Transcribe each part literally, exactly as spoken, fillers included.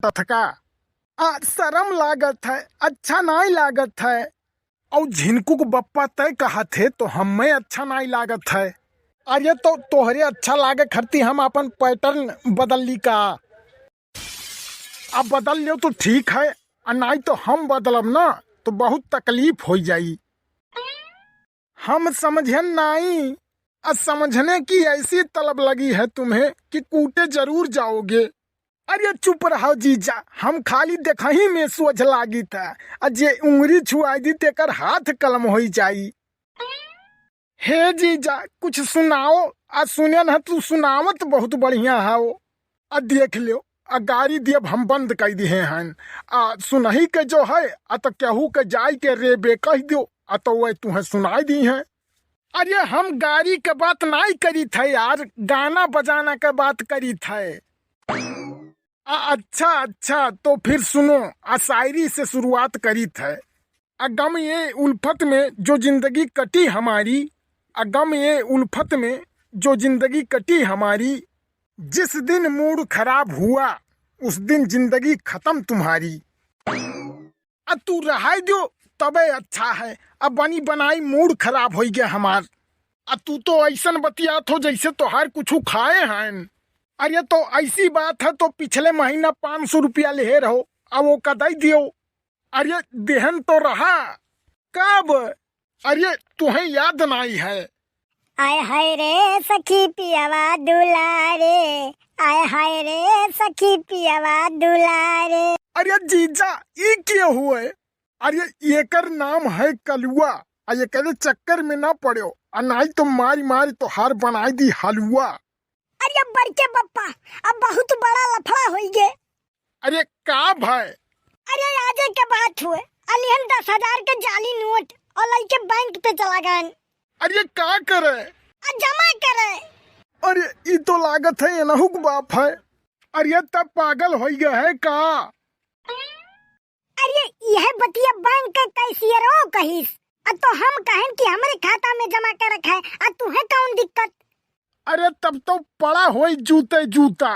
तथका। आ, शरम लागत है, अच्छा नाई लागत है। अउ झिनकू के बप्पा तय कहत है तो हमें अच्छा नाई लागत है। अरे तो तोहरे अच्छा लागे खरती हम अपन pattern बदल ली का? अब बदल लियो तो ठीक है, आ नाई तो हम बदलब ना तो बहुत तकलीफ हो जाई। हम समझन नाई, आ समझने की ऐसी तलब लगी है तुम्हें कि कूटे जरूर जाओगे। अरे चुप रहो जीजा, हम खाली देखही में सोझ लागित है, आ जे उंगरी छुआई दी तेकर हाथ कलम होई जाई। हे जीजा, कुछ सुनाओ, आ सुनेन है तू सुनावत बहुत बढ़िया हौ। आ देख लो, आ गारी दियब हम बंद कई दिहे हन। आ सुनही के जो है, आ तो केहू के जाई के रे बे कह दियो, आ तो वह तुहें सुनाई दी है। अरे हम गारी के बात नाई करीत है यार, गाना बजाना के बात करीत है। आ, अच्छा, अच्छा, तो फिर सुनो, आ शायरी से शुरुआत करीत है। आ गम ये उल्फत में जो जिंदगी कटी हमारी, आ गम ये उल्फत में जो जिंदगी कटी हमारी, जिस दिन मूड खराब हुआ, उस दिन जिंदगी खत्म तुम्हारी। आ तू रहाई दियो, तबे अच्छा है। अब बनी बनाई मूड खराब होई गया हमार। आ तू तो ऐसन बतियात हो जैसे तोहार कुछ खाए हैं। अरे तो ऐसी बात है तो पिछले महीना पाँच सौ रुपया लेहे रहो, अब वो का दई दियो। अरे देहन तो रहा। कब? अरे तुहें याद नाई है। आय हाय रे सखी पियवा दुलारे, आय हाय रे सखी पियवा दुलारे। अरे जीजा, ई के हुए? अरे एकर नाम है कलुआ, आ एकरे चक्कर में ना पड़ो, आ नाई तो मारी मारी तोहार बनाई दी हलुआ। अरे बड़के बप्पा, अब बहुत बड़ा लफड़ा होई गे। अरे का भाई? अरे आजे के बात हुए, अलिहन दस हजार के जाली नोट और लइके बैंक पे चला गए। अरे का करे? आ जमा करे। अरे ई तो लागत है एनहू के बाप है। अरे तब पागल होई गए है का? अरे यह बतिया बैंक के कैशियरो कहिस, आ तो हम कहन कि हमरे खाता में जमा कर रखा है, आ तुहे कौन दिक्कत? अरे तब तो पड़ा होई जूते जूता।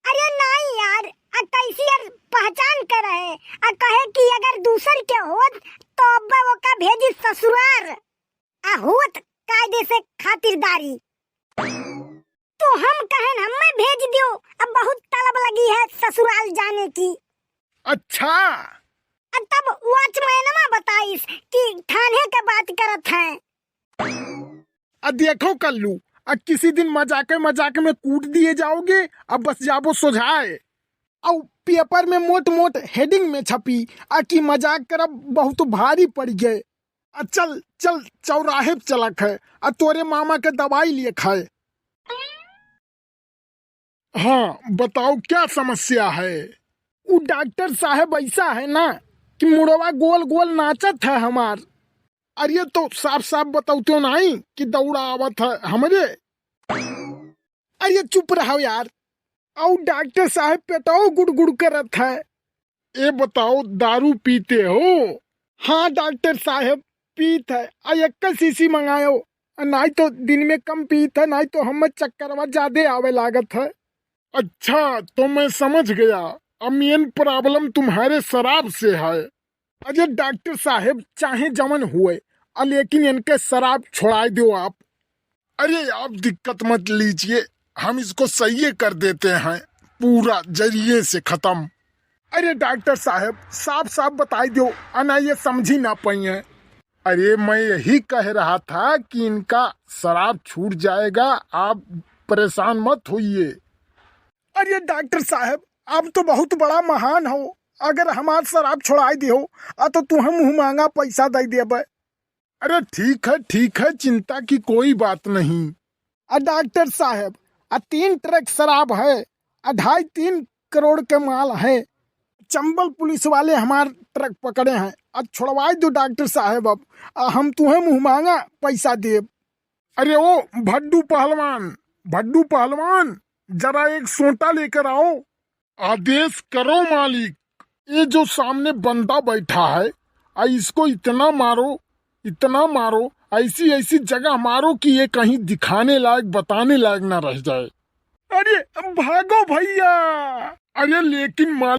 अरे नाई यार, आ कैशियर पहचान के रहे, आ कहे कि अगर दूसर के होत तो अब्बे ओका भेजी ससुरार, आ होत कायदे से खातिरदारी। तो हम कहन हमें भेज दियो, अब बहुत तलब लगी है ससुराल जाने की। अच्छा। आ तब वॉचमैनमा बताइस कि थाने के बात करत है। आ देखो कल्लू, आ किसी दिन मजाके मजाक में कूट दिए जाओगे, अब बस जाबो सोझाए। और पेपर में मोट मोट हेडिंग में छपी, आ कि मजाक करब बहुत भारी पड़ गए। आ चल चल, चौराहे पे चलक है, आ तोरे मामा के दवाई लिए खाए। हाँ बताओ क्या समस्या है? उ डॉक्टर साहब ऐसा है ना कि मुड़वा गोल गोल नाचत है हमार। अरे तो साफ साफ बतौते हो नाई कि दौड़ा आवत है हमरे। अरे चुप रहो यार। और डॉक्टर साहब पेटो गुड़गुड़ करत है। ए बताओ दारू पीते हो? हाँ डॉक्टर साहब पीत है। आ एक शीशी मंगायो। आ नाई तो दिन में कम पीत है, नाई तो हमें चक्करवा ज्यादा आवे लागत है। अच्छा तो मैं समझ गया, अब मेन प्रॉब्लम तुम्हारे शराब से है। अरे डॉक्टर साहब चाहे जमन हुए, आ लेकिन इनके शराब छोड़ाए दो आप। अरे आप दिक्कत मत लीजिए, हम इसको सही कर देते हैं, पूरा जरिए से खत्म। अरे डॉक्टर साहब साफ साफ बताई दो, अना ये समझी ना पाइए। अरे मैं यही कह रहा था कि इनका शराब छूट जाएगा, आप परेशान मत होइए। अरे डॉक्टर साहब आप तो बहुत बड़ा महान हो, अगर हमार शराब छोड़ाई दियो आ तो तुहे मुँह मांगा पैसा दे देबे। अरे ठीक है ठीक है, चिंता की कोई बात नहीं। आ डॉक्टर साहब, आ तीन ट्रक शराब है, अढ़ाई तीन करोड़ के माल है। चंबल पुलिस वाले हमार ट्रक पकड़े हैं, आ छोड़वाई दो डॉक्टर साहब, अब आ हम तुहे मुँह मांगा पैसा देब। अरे ओ भड्डू पहलवान, भड्डू पहलवान, जरा एक सोटा लेकर आओ। आदेश करो मालिक। ये जो सामने बंदा बैठा है, आ इसको इतना मारो, इतना मारो, ऐसी ऐसी जगह मारो कि ये कहीं दिखाने लायक बताने लायक ना रह जाए। अरे भागो भैया। अरे लेकिन मालिक